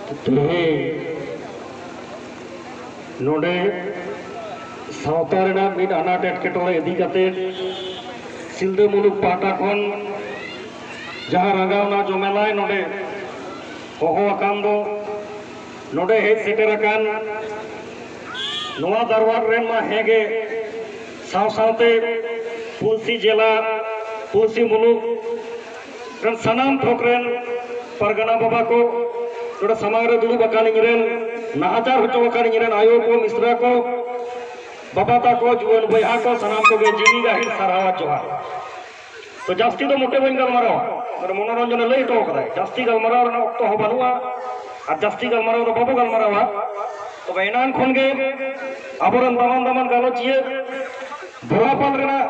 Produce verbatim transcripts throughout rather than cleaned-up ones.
ᱛᱮᱦᱮᱧ ᱱᱚᱰᱮ ᱥᱟᱶᱛᱟ ᱨᱮᱱᱟᱜ ᱢᱤᱫ ᱟᱱᱟᱴ ᱮᱴᱠᱮᱴᱚᱬᱮ ᱤᱫᱤ ᱠᱟᱛᱮ ᱥᱤᱞᱫᱟᱹ ᱢᱩᱞᱩᱠ ᱯᱟᱦᱴᱟ ᱠᱷᱚᱱ ᱡᱟᱦᱟᱸ ᱨᱟᱸᱜᱟᱣᱱᱟ ᱡᱚᱢᱮᱞᱟᱭ ᱱᱚᱰᱮ ᱦᱚᱦᱚ ᱟᱠᱟᱱ ᱫᱚ, ᱱᱚᱰᱮ ᱦᱮᱡ ᱥᱮᱴᱮᱨ ᱟᱠᱟᱱ ᱱᱚᱣᱟ ᱫᱟᱨᱣᱟᱲ ᱨᱮᱱ ᱢᱟ ᱦᱮᱸᱜᱮ, ᱥᱟᱶ ᱥᱟᱶᱛᱮ ᱯᱩᱲᱥᱤ ᱡᱮᱞᱟ, ᱯᱩᱲᱥᱤ ᱢᱩᱞᱩᱠ ᱨᱮᱱ ᱥᱟᱱᱟᱢ ᱛᱷᱚᱠ ᱨᱮᱱ ᱯᱟᱨᱜᱟᱱᱟ ᱵᱟᱵᱟ ᱠᱚ, ᱱᱚᱰᱮ ᱥᱟᱢᱟᱝ ᱨᱮ ᱫᱩᱲᱩᱵ ᱟᱠᱟᱱ ᱤᱧ ᱨᱮᱱ ᱱᱟᱦᱟᱪᱟᱨ ᱦᱚᱪᱚ ᱟᱠᱟᱱ ᱤᱧ ᱨᱮᱱ ᱟᱭᱳ ᱠᱚ, ᱢᱤᱥᱨᱟ ᱠᱚ, ᱵᱟᱵᱟ ᱛᱟᱠᱚ, ᱡᱩᱣᱟᱹᱱ ᱵᱚᱭᱦᱟ ᱠᱚ, ᱥᱟᱱᱟᱢ ᱠᱚᱜᱮ ᱡᱤᱣᱤ ᱜᱟᱹᱦᱤᱨ ᱥᱟᱨᱦᱟᱣ ᱟᱨ ᱡᱚᱦᱟᱨ᱾ ᱛᱚ ᱡᱟᱹᱥᱛᱤ ᱫᱚ ᱢᱚᱴᱮ ᱵᱟᱹᱧ ᱜᱟᱞᱢᱟᱨᱟᱣᱟ, ᱢᱟᱱᱮ ᱢᱚᱱᱳᱨᱚᱧᱡᱚᱱᱮ ᱞᱟᱹᱭ ᱦᱚᱴᱚ ᱠᱟᱫᱟᱭ, ᱡᱟᱹᱥᱛᱤ ᱜᱟᱞᱢᱟᱨᱟᱣ ᱨᱮᱱᱟᱜ ᱚᱠᱛᱚ ᱦᱚᱸ ᱵᱟᱹᱱᱩᱜᱼᱟ ᱟᱨ ᱡᱟᱹᱥᱛᱤ ᱜᱟᱞᱢᱟᱨᱟᱣ ᱫᱚ ᱵᱟᱵᱚ ᱜᱟᱞᱢᱟᱨᱟᱣᱟ᱾ ᱛᱚᱵᱮ ᱮᱱᱟᱱ ᱠᱷᱚᱱ ᱜᱮ ᱟᱵᱚᱨᱮᱱ ᱫᱟᱢᱟᱱ ᱫᱟᱢᱟᱱ ᱜᱟᱞᱚᱪᱤᱭᱟᱹ ᱵᱷᱳᱨᱟᱯᱟᱞ ᱨᱮᱱᱟᱜ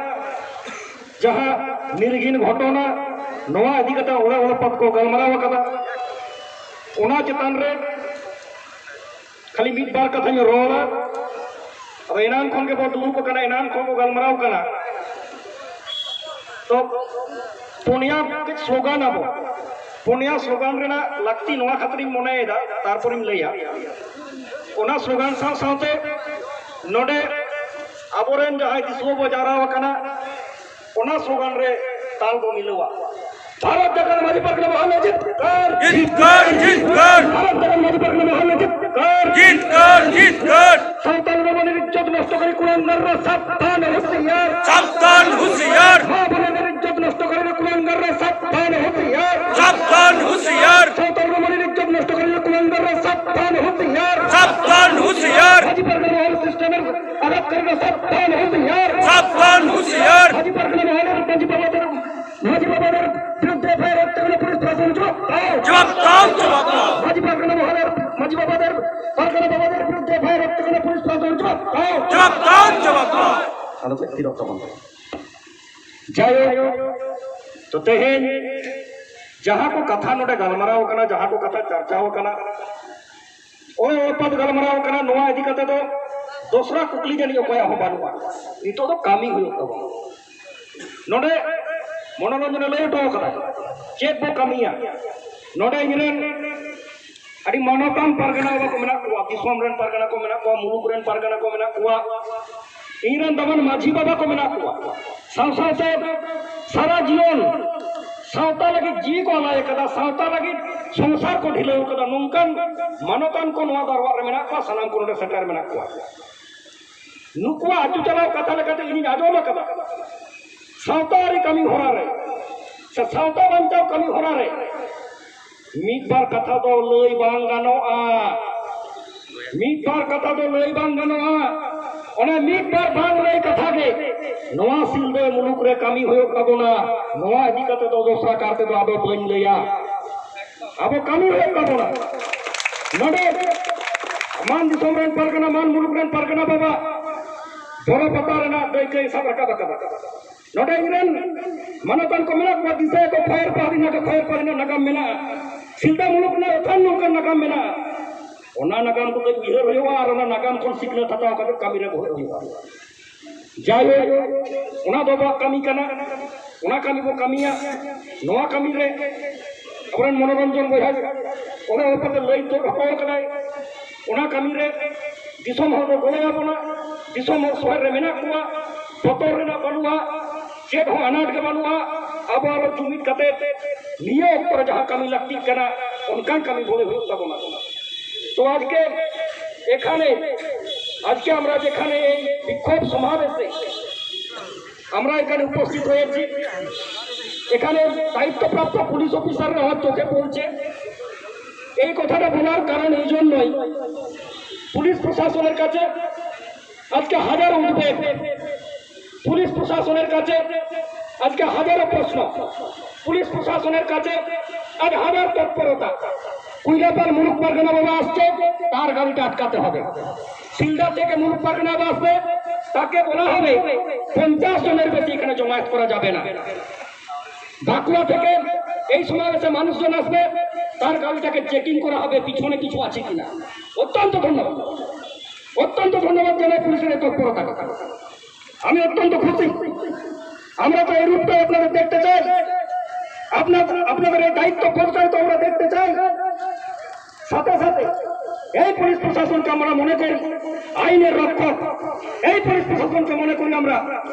ᱡᱟᱦᱟᱸ ᱱᱤᱨᱜᱷᱤᱱ ᱜᱷᱚᱴᱚᱱᱟ, ᱱᱚᱣᱟ ᱤᱫᱤ ᱠᱟᱛᱮ ᱚᱲᱮ ᱚᱲᱮ ᱯᱟᱛ ᱠᱚ ᱜᱟᱞᱢᱟᱨᱟᱣ ᱟᱠᱟᱫᱟ᱾ ᱚᱱᱟ ᱪᱮᱛᱟᱱ ᱨᱮ ᱠᱷᱟᱹᱞᱤ ᱢᱤᱫ ᱵᱟᱨ ᱠᱟᱛᱷᱟᱧ ᱨᱚᱲᱟ᱾ ᱟᱫᱚ ᱮᱱᱟᱱ ᱠᱷᱚᱱ ᱜᱮᱵᱚ ᱫᱩᱲᱩᱵ ᱟᱠᱟᱱᱟ, ᱮᱱᱟᱱ ᱠᱷᱚᱱ ᱵᱚ ᱜᱟᱞᱢᱟᱨᱟᱣ ᱠᱟᱱᱟ᱾ ᱛᱚ ᱯᱩᱱᱭᱟ ᱠᱟᱹᱡ ᱥᱞᱳᱜᱟᱱ ᱟᱵᱚ, ᱯᱩᱱᱭᱟ ᱥᱞᱳᱜᱟᱱ ᱨᱮᱱᱟᱜ ᱞᱟᱹᱠᱛᱤ ᱱᱚᱣᱟ ᱠᱷᱟᱹᱛᱤᱨᱤᱧ ᱢᱚᱱᱮᱭᱮᱫᱟ, ᱛᱟᱨᱯᱚᱨᱤᱧ ᱞᱟᱹᱭᱟ᱾ ᱚᱱᱟ ᱥᱞᱳᱜᱟᱱ ᱥᱟᱶ ᱥᱟᱶᱛᱮ ᱱᱚᱰᱮ ᱟᱵᱚᱨᱮᱱ ᱡᱟᱦᱟᱸᱭ ᱫᱤᱥᱩᱣᱟᱹ ᱵᱚ ᱡᱟᱣᱨᱟ ᱟᱠᱟᱱᱟ, ᱚᱱᱟ ᱥᱞᱳᱜᱟᱱ ᱨᱮ ᱛᱟᱞ ᱵᱚ ᱢᱤᱞᱟᱹᱣᱟ᱾ ᱵᱷᱟᱨᱚᱛ ᱡᱟᱠᱟᱛ ᱢᱟᱹᱡᱷᱤ ᱯᱟᱨᱜᱟᱱᱟ ᱢᱚᱦᱚᱞ ᱞᱟᱹᱜᱤᱫ ᱡᱤᱛᱠᱟᱹᱨ, ᱡᱤᱛᱠᱟᱹᱨ, ᱡᱤᱛᱠᱟᱹᱨ᱾ ᱵᱷᱟᱨᱚᱛ ᱡᱟᱠᱟᱛ ᱢᱟᱹᱡᱷᱤ ᱯᱟᱨᱜᱟᱱᱟ ᱢᱚᱦᱚᱞ ᱞᱟᱹᱜᱤᱫ ᱡᱤᱛᱠᱟᱹᱨ, ᱡᱤᱛᱠᱟᱹᱨ, ᱡᱤᱛᱠᱟᱹᱨ᱾ ᱥᱟᱶᱛᱟᱞ ᱢᱟᱹᱱᱢᱤ ᱤᱡᱡᱚᱛ ᱱᱚᱥᱴᱚᱠᱟᱨᱤ ᱠᱩᱞᱟᱝᱜᱟᱨ ᱨᱮ ᱥᱟᱵᱫᱷᱟᱱ ᱦᱩᱥᱤᱭᱟᱨ, ᱥᱟᱵᱫᱷᱟᱱ ᱦᱩᱥᱤᱭᱟᱨ᱾ ᱢᱟ ᱵᱚᱱᱮ ᱤᱡᱡᱚᱛ ᱱᱚᱥᱴᱚᱠᱟᱨᱤ ᱠᱩᱞᱟᱝᱜᱟᱨ ᱨᱮ ᱥᱟᱵᱫᱷᱟᱱ ᱦᱩᱥᱤᱭᱟᱨ, ᱥᱟᱵᱫᱷᱟᱱ ᱦᱩᱥᱤᱭᱟᱨ᱾ ᱥᱟᱶᱛᱟᱞ ᱢᱟᱹᱱᱢᱤ ᱤᱡᱡᱚᱛ ᱱᱚᱥᱴᱚᱠᱟᱨᱤ ᱠᱩᱞᱟᱝᱜᱟᱨ ᱨᱮ ᱥᱟᱵᱫᱷᱟᱱ ᱦᱩᱥᱤᱭᱟᱨ, ᱥᱟᱵᱫᱷᱟᱱ ᱦᱩᱥᱤᱭᱟᱨ᱾ ᱢᱟᱹᱡᱷᱤ ᱯᱟᱨᱜᱟᱱᱟ ᱢᱚᱦᱚᱞ ᱥᱤᱥᱴᱮᱢ ᱟᱜᱟᱛ ᱠᱟᱹᱨᱤ ᱨᱮ ᱥᱟᱵᱫᱷᱟᱱ ᱦᱩᱥᱤᱭᱟᱨ, ᱥᱟᱵᱫᱷᱟᱱ ᱦᱩᱥᱤᱭᱟᱨ᱾ ᱢᱟᱹᱡᱷᱤ ᱯᱟᱨᱜᱟᱱᱟ ᱢᱚᱦᱚᱞ ᱢᱟᱹᱡᱷᱤ ᱵᱟᱵᱟ ᱫᱚ ᱢᱟᱹᱡᱷᱤ ᱵᱟᱵᱟ ᱫᱚ ᱵᱤᱨᱩᱫᱷ ᱮᱯᱷ ᱟᱭ ᱟᱨ ᱚᱠᱛᱚ ᱠᱟᱱᱟ ᱯᱩᱞᱤᱥ ᱯᱨᱚᱥᱟᱥᱚᱱ ᱡᱚᱵᱟᱵ ᱫᱟᱣ᱾ ᱡᱚᱵᱟᱵ ᱫᱟᱣ, ᱡᱚᱵᱟᱵ ᱫᱟᱣ᱾ ᱢᱟᱹᱡᱷᱤ ᱯᱟᱨᱜᱟᱱᱟ ᱢᱚᱦᱚᱞ ᱟᱨ ᱢᱟᱹᱡᱷᱤ ᱵᱟᱵᱟ ᱫᱚ ᱯᱟᱨᱜᱟᱱᱟ ᱵᱟᱵᱟ ᱫᱚ ᱵᱤᱨᱩᱫᱷ ᱮᱯᱷ ᱟᱭ ᱟᱨ ᱚᱠᱛᱚ ᱠᱟᱱᱟ ᱯᱩᱞᱤᱥ ᱯᱨᱚᱥᱟᱥᱚᱱ ᱡᱚᱵᱟᱵ ᱫᱟᱣ᱾ ᱡᱚᱵᱟᱵ ᱫᱟᱣ, ᱡᱚᱵᱟᱵ ᱫᱟᱣ᱾ ᱟᱫᱚ ᱪᱮᱫ ᱛᱤᱨᱚᱜ ᱛᱟᱵᱚᱱ? ᱡᱟᱭᱦᱳᱠ, ᱛᱚ ᱛᱮᱦᱮᱧ ᱡᱟᱦᱟᱸ ᱠᱚ ᱠᱟᱛᱷᱟ ᱱᱚᱰᱮ ᱜᱟᱞᱢᱟᱨᱟᱣ ᱠᱟᱱᱟ, ᱡᱟᱦᱟᱸ ᱠᱚ ᱠᱟᱛᱷᱟ ᱪᱟᱨᱪᱟᱣ ᱠᱟᱱᱟ, ᱚᱱᱟ ᱵᱟᱵᱚᱫ ᱜᱟᱞᱢᱟᱨᱟᱣ ᱠᱟᱱᱟ, ᱱᱚᱣᱟ ᱤᱫᱤ ᱠᱟᱛᱮ ᱫᱚ ᱫᱚᱥᱨᱟ ᱠᱩᱠᱞᱤ ᱡᱟᱹᱱᱤᱡ ᱚᱠᱚᱭᱟᱜ ᱦᱚᱸ ᱵᱟᱹᱱᱩᱜᱼᱟ᱾ ᱱᱤᱛᱚᱜ ᱫᱚ ᱠᱟᱹᱢᱤ ᱦᱩᱭᱩᱜ ᱛᱟᱵᱚᱱᱟ᱾ ᱱᱚᱰᱮ ᱢᱚᱱᱳᱨᱚᱧᱡᱚᱱᱮ ᱞᱟᱹᱭ ᱦᱚᱴᱚ ᱠᱟᱫᱟ ᱪᱮᱫ ᱵᱚ ᱠᱟᱹᱢᱤᱭᱟ᱾ ᱱᱚᱰᱮ ᱤᱧᱨᱮᱱ ᱟᱹᱰᱤ ᱢᱟᱱᱚᱛᱟᱱ ᱯᱟᱨᱜᱟᱱᱟ ᱵᱟᱵᱟ ᱠᱚ ᱢᱮᱱᱟᱜ ᱠᱚᱣᱟ, ᱫᱤᱥᱚᱢ ᱨᱮᱱ ᱯᱟᱨᱜᱟᱱᱟ ᱠᱚ ᱢᱮᱱᱟᱜ ᱠᱚᱣᱟ, ᱢᱩᱞᱩᱠ ᱨᱮᱱ ᱯᱟᱨᱜᱟᱱᱟ ᱠᱚ ᱢᱮᱱᱟᱜ ᱠᱚᱣᱟ, ᱤᱧ ᱨᱮᱱ ᱫᱟᱢᱟᱱ ᱢᱟᱹᱡᱷᱤ ᱵᱟᱵᱟ ᱠᱚ ᱢᱮᱱᱟᱜ ᱠᱚᱣᱟ, ᱥᱟᱶ ᱥᱟᱶᱛᱮ ᱥᱟᱨᱟ ᱡᱤᱭᱚᱱ ᱥᱟᱶᱛᱟ ᱞᱟᱹᱜᱤᱫ ᱡᱤᱣᱤ ᱠᱚ ᱟᱞᱟᱭ ᱟᱠᱟᱫᱟ, ᱥᱟᱶᱛᱟ ᱞᱟᱹᱜᱤᱫ ᱥᱚᱝᱥᱟᱨ ᱠᱚ ᱰᱷᱤᱞᱟᱹᱣ ᱟᱠᱟᱫᱟ, ᱱᱚᱝᱠᱟᱱ ᱢᱟᱱᱚᱛᱟᱱ ᱠᱚ ᱱᱚᱣᱟ ᱫᱟᱨᱣᱟᱜ ᱨᱮ ᱢᱮᱱᱟᱜ ᱠᱚᱣᱟ, ᱥᱟᱱᱟᱢ ᱠᱚ ᱱᱚᱰᱮ ᱥᱮᱴᱮᱨ ᱢᱮᱱᱟᱜ ᱠᱚᱣᱟ᱾ ᱱᱩᱠᱩᱣᱟᱜ ᱟᱹᱪᱩ ᱪᱟᱞᱟᱣ ᱠᱟᱛᱷᱟ ᱞᱮᱠᱟᱛᱮ ᱤᱧᱤᱧ ᱟᱸᱡᱚᱢ ᱟᱠᱟᱫᱟ, ᱥᱟᱶᱛᱟ ᱟᱹᱨᱤ ᱠᱟᱹᱢᱤ ᱦᱚᱨᱟ ᱨᱮ ᱥᱮ ᱥᱟᱶᱛᱟ ᱵᱟᱧᱪᱟᱣ ᱠᱟᱹᱢᱤ ᱦᱚᱨᱟ ᱨᱮ ᱢᱤᱫ ᱵᱟᱨ ᱠᱟᱛᱷᱟ ᱫᱚ ᱞᱟᱹᱭ ᱵᱟᱝ ᱜᱟᱱᱚᱜᱼᱟ᱾ ᱢᱤᱫ ᱵᱟᱨ ᱠᱟᱛᱷᱟ ᱫᱚ ᱞᱟᱹᱭ ᱵᱟᱝ ᱜᱟᱱᱚᱜᱼᱟ᱾ ᱚᱱᱟ ᱢᱤᱫ ᱵᱟᱨ ᱵᱟᱝ ᱞᱟᱹᱭ ᱠᱟᱛᱷᱟ ᱜᱮ ᱱᱚᱣᱟ ᱥᱤᱞᱫᱟᱹ ᱢᱩᱞᱩᱠ ᱨᱮ ᱠᱟᱹᱢᱤ ᱦᱩᱭᱩᱜ ᱛᱟᱵᱚᱱᱟ᱾ ᱱᱚᱣᱟ ᱤᱫᱤ ᱠᱟᱛᱮ ᱫᱚ ᱫᱚᱥᱨᱟ ᱠᱟᱨ ᱛᱮᱫᱚ ᱟᱫᱚ ᱵᱟᱹᱧ ᱞᱟᱹᱭᱟ᱾ ᱟᱵᱚ ᱠᱟᱹᱢᱤ ᱦᱩᱭᱩᱜ ᱛᱟᱵᱚᱱᱟ᱾ ᱱᱚᱰᱮ ᱢᱟᱱ ᱫᱤᱥᱚᱢ ᱨᱮᱱ ᱯᱟᱨᱜᱟᱱᱟ, ᱢᱟᱱ ᱢᱩᱞᱩᱠ ᱨᱮᱱ ᱯᱟᱨᱜᱟᱱᱟ ᱵᱟᱵᱟ ᱵᱚᱨᱚ ᱯᱟᱛᱟ ᱨᱮᱱᱟᱜ ᱫᱟᱹᱭᱠᱟᱹᱭ ᱥᱟᱵ ᱨᱟᱠᱟᱵ ᱟᱠᱟᱫᱟ᱾ ᱱᱚᱰᱮ ᱤᱧᱨᱮᱱ ᱢᱟᱱᱚᱛᱟᱱ ᱠᱚ ᱢᱮᱱᱟᱜ ᱠᱚᱣᱟ, ᱫᱤᱥᱟᱹᱭᱟᱠᱚ ᱯᱷᱟᱭᱟᱨ ᱯᱟᱦᱟᱲ ᱨᱮᱱᱟᱜ, ᱯᱷᱟᱭᱟᱨ ᱯᱟᱦᱟᱲ ᱨᱮᱱᱟᱜ ᱱᱟᱜᱟᱢ ᱢᱮᱱᱟᱜᱼᱟ᱾ ᱥᱤᱞᱫᱟᱹ ᱢᱩᱞᱩᱠ ᱨᱮᱱᱟᱜ ᱮᱠᱷᱟᱱ ᱱᱚᱝᱠᱟᱱ ᱱᱟᱜᱟᱢ ᱢᱮᱱᱟᱜᱼᱟ᱾ ᱚᱱᱟ ᱱᱟᱜᱟᱢ ᱠᱚ ᱠᱟᱹᱡ ᱩᱭᱦᱟᱹᱨ ᱦᱩᱭᱩᱜᱼᱟ ᱟᱨ ᱚᱱᱟ ᱱᱟᱜᱟᱢ ᱠᱷᱚᱱ ᱥᱤᱠᱷᱱᱟᱹᱛ ᱦᱟᱛᱟᱣ ᱠᱟᱛᱮ ᱠᱟᱹᱢᱤ ᱨᱮ ᱵᱚᱦᱮᱞ ᱦᱩᱭᱩᱜᱼᱟ᱾ ᱡᱟᱭᱦᱳᱠ, ᱚᱱᱟ ᱫᱚ ᱟᱵᱚᱣᱟᱜ ᱠᱟᱹᱢᱤ ᱠᱟᱱᱟ, ᱚᱱᱟ ᱠᱟᱹᱢᱤ ᱵᱚ ᱠᱟᱹᱢᱤᱭᱟ᱾ ᱱᱚᱣᱟ ᱠᱟᱹᱢᱤ ᱨᱮ ᱟᱵᱚᱨᱮᱱ ᱢᱚᱱᱳᱨᱚᱧᱡᱚᱱ ᱵᱚᱭᱦᱟ ᱚᱱᱟ ᱵᱮᱯᱟᱨ ᱛᱮ ᱞᱟᱹᱭ ᱛᱚ ᱦᱚᱴᱚ ᱠᱟᱱᱟᱭ᱾ ᱚᱱᱟ ᱠᱟᱹᱢᱤ ᱨᱮ ᱫᱤᱥᱚᱢ ᱦᱚᱲ ᱠᱚ ᱜᱚᱲᱚ ᱟᱵᱚᱱᱟ, ᱫᱤᱥᱚᱢ ᱦᱚᱲ ᱥᱚᱦᱮᱫ ᱨᱮ ᱢᱮᱱᱟᱜ ᱠᱚᱣᱟ, ᱵᱚᱛᱚᱨ ᱨᱮᱱᱟᱜ ᱵᱟᱹᱱᱩᱜᱼᱟ, ᱪᱮᱫ ᱦᱚᱸ ᱟᱱᱟᱴ ᱜᱮ ᱵᱟᱹᱱᱩᱜᱼᱟ᱾ ᱟᱵᱚ ᱟᱨᱚ ᱡᱩᱢᱤᱫ ᱠᱟᱛᱮ ᱱᱤᱭᱟᱹ ᱚᱠᱛᱚ ᱨᱮ ᱡᱟᱦᱟᱸ ᱠᱟᱹᱢᱤ ᱞᱟᱹᱠᱛᱤᱜ ᱠᱟᱱᱟ, ᱚᱱᱠᱟᱱ ᱠᱟᱹᱢᱤ ᱵᱷᱩᱲᱟᱹ ᱦᱩᱭᱩᱜ ᱛᱟᱵᱚᱱᱟ᱾ তো আজকে এখানে, আজকে আমরা যেখানে এই বিক্ষোভ সমাবেশে আমরা এখানে উপস্থিত হয়েছি, এখানে দায়িত্বপ্রাপ্ত পুলিশ অফিসাররা আমার চোখে পড়ছে। এই কথাটা বলার কারণ এই জন্যই, পুলিশ প্রশাসনের কাছে আজকে হাজার উদ্বেগ, পুলিশ প্রশাসনের কাছে আজকে হাজারো প্রশ্ন, পুলিশ প্রশাসনের কাছে আজ হাজার তৎপরতা। কুইলাপাল মুলুক পারগানা বাবা আসছে, তার গাড়িটা আটকাতে হবে। সিলদা থেকে মুলুক পারগানা বাবা আসবে, তাকে বলা হবে পঞ্চাশ জনের বেশি এখানে জমায়েত করা যাবে না। বাঁকুড়া থেকে এই সমাবেশে মানুষজন আসবে, তার গাড়িটাকে চেকিং করা হবে, পিছনে কিছু আছে কিনা। অত্যন্ত ধন্যবাদ, অত্যন্ত ধন্যবাদ জানাই পুলিশের এই তৎপরতাকে। আমি অত্যন্ত খুশি। আমরা তো এই রূপটাই আপনাদের দেখতে চাই, আপনার আপনাদের এই দায়িত্ব পরিচয় তো আমরা দেখতে চাই। সাথে সাথে এই পুলিশ প্রশাসনকে আমরা মনে করি আইনের রক্ষক, এই পুলিশ প্রশাসনকে মনে করি আমরা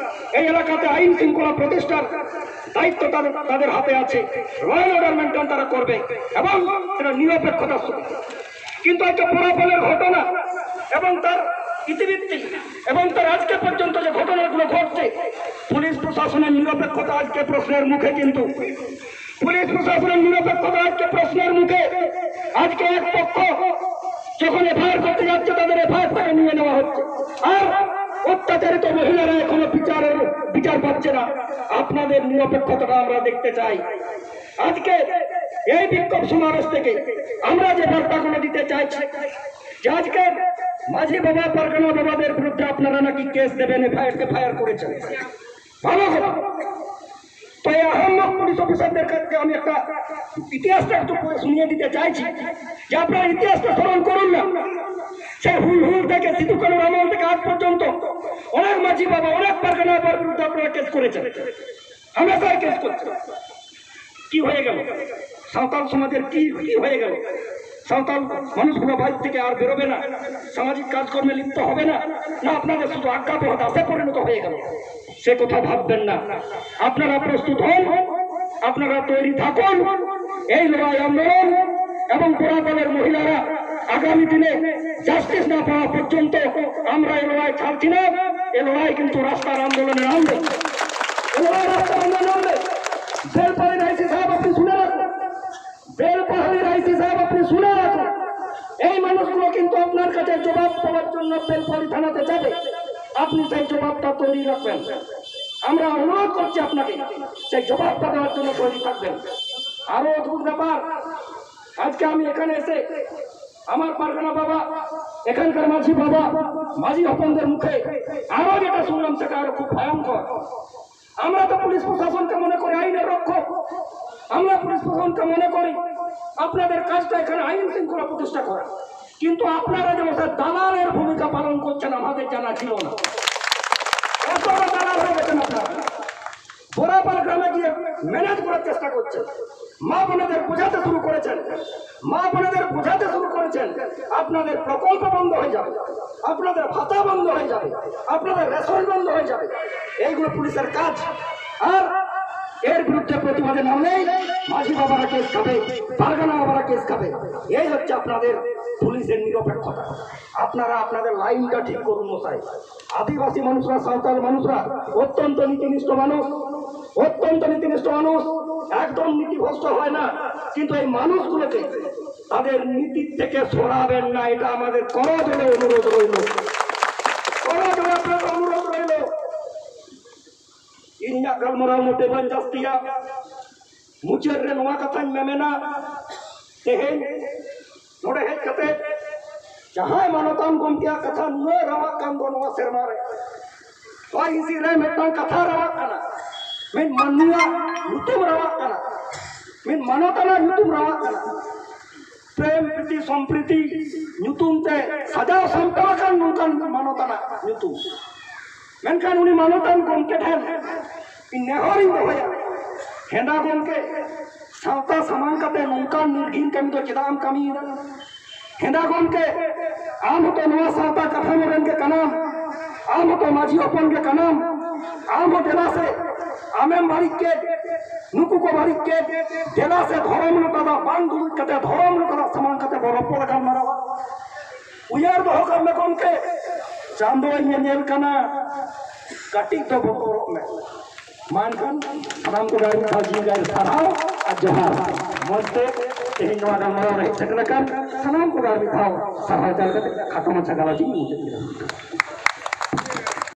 এই এলাকাতে আইন শৃঙ্খলা প্রতিষ্ঠার দায়িত্ব তাদের তাদের হাতে আছে। ল অ্যান্ড অর্ডার মেনটেন তারা করবে এবং সেটা নিরপেক্ষতার সঙ্গে। কিন্তু একটা পোড়াপালের ঘটনা এবং তার ইতিবৃত্তি এবং তার আজকে পর্যন্ত যে ঘটনাগুলো ঘটছে, পুলিশ প্রশাসনের নিরপেক্ষতা আজকে প্রশ্নের মুখে। কিন্তু পুলিশ প্রশাসনের নিরপেক্ষতা আজকে প্রশ্নের মুখে। আজকে এক পক্ষ যখন এফআইআর করতে যাচ্ছে, তাদের এফআইআর তারা নিয়ে নেওয়া হচ্ছে। আর অত্যাচারিত মহিলারা এখনো বিচারের বিচার পাচ্ছে না। আপনাদের নিরপেক্ষতাটা আমরা দেখতে চাই। আজকে এই বিক্ষোভ সমাবেশ থেকে আমরা যে বার্তাগুলো দিতে চাইছি যে আজকে মাঝি বাবা, পারগানা বাবাদের বিরুদ্ধে আপনারা নাকি কেস দেবেন, এফআইআর এফআইআর করেছেন, ভালো কথা। তো এই আহাম্মক পুলিশ অফিসারদের কাছে আমি একটা ইতিহাসটা একটু পড়ে শুনিয়ে দিতে চাইছি যে আপনারা ইতিহাসটা স্মরণ করুন না। সেই হুল হুল থেকে সিধু কানুর আমল থেকে আজ পর্যন্ত অনেক মাঝি বাবা, অনেক পারগানা বাবার বিরুদ্ধে আপনারা কেস করেছেন, হামেশাই কেস করছেন। কি হয়ে গেল? সাঁওতাল সমাজের কি কি হয়ে গেল? সাঁওতাল মানুষগুলো বাড়ি থেকে আর বেরোবে না, সামাজিক কাজকর্মে লিপ্ত হবে না, না আপনাদের শুধু আজ্ঞাবহ দাসে পরিণত হয়ে গেল? সে কথা ভাববেন না। আপনারা প্রস্তুত হন, আপনারা তৈরি থাকুন। এই লড়াই আন্দোলন এবং পোড়াপালের মহিলারা আগামী দিনে জাস্টিস না পাওয়া পর্যন্ত আমরা এই লড়াই ছাড়ছি না। এই লড়াই কিন্তু রাস্তার আন্দোলনের আন্দোলন। এই লড়াই রাস্তার আন্দোলন হবে। বেলপাহাড়ির আইসি সাহেব, আপনি শুনে রাখুন। বেলপাহাড়ির আইসি সাহেব, আপনি শুনে রাখুন। এই মানুষগুলো কিন্তু আপনার কাছে জবাব দেওয়ার জন্য বেলপাহাড়ি থানাতে যাবে। আপনি সেই জবাবটা তৈরি রাখবেন। আমরা অনুরোধ করছি আপনাকে, সেই জবাবটা দেওয়ার জন্য তৈরি থাকবেন। আরো অদ্ভুত ব্যাপার, আজকে আমি এখানে এসে আমার পারগানা বাবা, এখানকার মাঝি বাবা, মাঝি হপনদের মুখে আরো যেটা শুনলাম, সেটা আরো খুব ভয়ঙ্কর। আমরা তো পুলিশ প্রশাসনকে মনে করি আইনের রক্ষক, আমরা পুলিশ প্রশাসনকে মনে করি আপনাদের কাজটা এখানে আইন শৃঙ্খলা প্রতিষ্ঠা করা, কিন্তু আপনারা যে একটা দালালের ভূমিকা পালন করছেন আমাদের জানা ছিল না। এত বড় দালাল হয়ে গেছেন আপনারা। বরাপাল গ্রামে গিয়ে ম্যানেজ করার চেষ্টা করছেন। মা বোনেদের বোঝাতে শুরু করেছেন, মা বোনেদের বোঝাতে শুরু করেছেন, আপনাদের প্রকল্প বন্ধ হয়ে যাবে, আপনাদের ভাতা বন্ধ হয়ে যাবে, আপনাদের রেশন বন্ধ হয়ে যাবে। এইগুলো পুলিশের কাজ। আর এর বিরুদ্ধে প্রতিবাদে নামলেই মাঝি বাবারা কেস খাবে, পারগানা বাবারা কেস খাবে। এই হচ্ছে আপনাদের পুলিশের নিরপেক্ষতা। আপনারা আপনাদের লাইনটা ঠিক করুন মশাই। আদিবাসী মানুষরা, সাঁওতাল মানুষরা অত্যন্ত নীতিনিষ্ঠ মানুষ, অত্যন্ত নীতিনিষ্ঠ মানুষ, একদম নীতিভ্রষ্ট হয় না। কিন্তু এই মানুষগুলোকে তাদের নীতির থেকে সরাবেন না, এটা আমাদের করজোড়ে অনুরোধ রইল, করজোড়ে আপনাদের অনুরোধ রইল। ᱤᱧᱟᱹᱜ ᱜᱟᱞᱢᱟᱨᱟᱣ ᱢᱚᱴᱮ ᱵᱟᱹᱧ ᱡᱟᱹᱥᱛᱤᱭᱟ᱾ ᱢᱩᱪᱟᱹᱫ ᱨᱮ ᱱᱚᱣᱟ ᱠᱟᱛᱷᱟᱧ ᱢᱮᱢᱮᱱᱟ, ᱛᱮᱦᱮᱧ ᱱᱚᱰᱮ ᱦᱮᱡ ᱠᱟᱛᱮ ᱡᱟᱦᱟᱸᱭ ᱢᱟᱱᱚᱛᱟᱱ ᱜᱚᱢᱠᱮᱭᱟᱜ ᱠᱟᱛᱷᱟ ᱱᱩᱱᱟᱹᱜ ᱨᱟᱣᱟᱜ ᱠᱟᱱ ᱫᱚ ᱱᱚᱣᱟ ᱥᱮᱨᱢᱟ ᱨᱮ, ᱦᱚᱭ ᱦᱤᱸᱥᱤᱫ ᱨᱮ ᱢᱤᱫᱴᱟᱝ ᱠᱟᱛᱷᱟ ᱨᱟᱣᱟᱜ ᱠᱟᱱᱟ, ᱢᱤᱫ ᱢᱟᱹᱱᱢᱤᱭᱟᱜ ᱧᱩᱛᱩᱢ ᱨᱟᱣᱟᱜ ᱠᱟᱱᱟ, ᱢᱤᱫ ᱢᱟᱱᱚᱛᱟᱱᱟᱜ ᱧᱩᱛᱩᱢ ᱨᱟᱣᱟᱜ ᱠᱟᱱᱟ᱾ ᱯᱨᱮᱢ ᱯᱨᱤᱛᱤ ᱥᱚᱢᱯᱨᱤᱛᱤ ᱧᱩᱛᱩᱢ ᱛᱮ ᱥᱟᱡᱟᱣ ᱥᱟᱢᱴᱟᱣ ᱟᱠᱟᱱ ᱱᱚᱝᱠᱟᱱ ᱢᱟᱱᱚᱛᱟᱱᱟᱜ ᱧᱩᱛᱩᱢ᱾ ᱢᱮᱱᱠᱷᱟᱱ ᱩᱱᱤ ᱢᱟᱱᱚᱛᱟᱱ ᱜᱚᱢᱠᱮ ᱴᱷᱮᱱ ᱤᱧ ᱱᱮᱦᱚᱨᱤᱧ ᱫᱚᱦᱚᱭᱟ, ᱦᱮᱸᱫᱟ ᱜᱚᱢᱠᱮ, ᱥᱟᱶᱛᱟ ᱥᱟᱢᱟᱝ ᱠᱟᱛᱮ ᱱᱚᱝᱠᱟᱱ ᱱᱤᱨᱜᱷᱤᱱ ᱠᱟᱹᱢᱤ ᱫᱚ ᱪᱮᱫᱟᱜ ᱮᱢ ᱠᱟᱹᱢᱤᱭᱮᱫᱟ? ᱦᱮᱸᱫᱟ ᱜᱚᱢᱠᱮ, ᱟᱢ ᱦᱚᱸᱛᱚ ᱱᱚᱣᱟ ᱥᱟᱶᱛᱟ ᱠᱟᱴᱷᱟᱢᱳ ᱨᱮᱱ ᱜᱮ ᱠᱟᱱᱟᱢ, ᱟᱢ ᱦᱚᱸᱛᱚ ᱢᱟᱹᱡᱷᱤ ᱦᱚᱯᱚᱱ ᱜᱮ ᱠᱟᱱᱟᱢ᱾ ᱟᱢ ᱦᱚᱸ ᱫᱮᱞᱟ ᱥᱮ, ᱟᱢᱮᱢ ᱵᱟᱹᱲᱤᱡ ᱠᱮᱫ, ᱱᱩᱠᱩ ᱠᱚ ᱵᱟᱹᱲᱤᱡ ᱠᱮᱫ, ᱫᱮᱞᱟ ᱥᱮ ᱫᱷᱚᱨᱚᱢ ᱞᱚᱴᱟ ᱫᱟᱜ ᱵᱟᱝ ᱫᱩᱲᱩᱵ ᱠᱟᱛᱮ ᱫᱷᱚᱨᱚᱢ ᱞᱚᱴᱟ ᱫᱟᱜ ᱥᱟᱢᱟᱝ ᱠᱟᱛᱮ ᱵᱚ ᱨᱚᱯᱚᱲ ᱜᱟᱞᱢᱟᱨᱟᱣᱟ᱾ ᱩᱭᱦᱟᱹᱨ ᱫᱚᱦᱚ ᱠᱟᱜ ᱢᱮ ᱜᱚᱢᱠᱮ, ᱪᱟᱸᱫᱳᱭ ᱧᱮᱧᱮᱞ ᱠᱟᱱᱟ, ᱠᱟᱹᱴᱤᱡ ᱫᱚ ᱵᱚᱛᱚᱨᱚᱜ ᱢᱮ᱾ ᱢᱟ ᱮᱱᱠᱷᱟᱱ ᱥᱟᱱᱟᱢ ᱠᱚ ᱜᱟᱹᱭ ᱢᱤᱫ ᱫᱷᱟᱣ ᱡᱤᱣᱤ ᱜᱟᱹᱭ ᱥᱟᱨᱦᱟᱣ ᱟᱨ ᱡᱚᱦᱟᱨ᱾ ᱢᱚᱡᱽ ᱛᱮ ᱛᱮᱦᱮᱧ ᱱᱚᱣᱟ ᱜᱟᱞᱢᱟᱨᱟᱣ ᱨᱮ ᱦᱮᱡ ᱥᱮᱴᱮᱨ ᱟᱠᱟᱱ ᱥᱟᱱᱟᱢ ᱠᱚ ᱜᱟᱹᱭ ᱢᱤᱫ ᱫᱷᱟᱣ ᱥᱟᱨᱦᱟᱣ ᱪᱟᱞ ᱠᱟᱛᱮ ᱠᱷᱟᱴᱚ ᱢᱟᱪᱷᱟ ᱜᱟᱞᱚᱪ ᱤᱧ ᱢᱩᱪᱟᱹᱫ ᱠᱮᱫᱟ᱾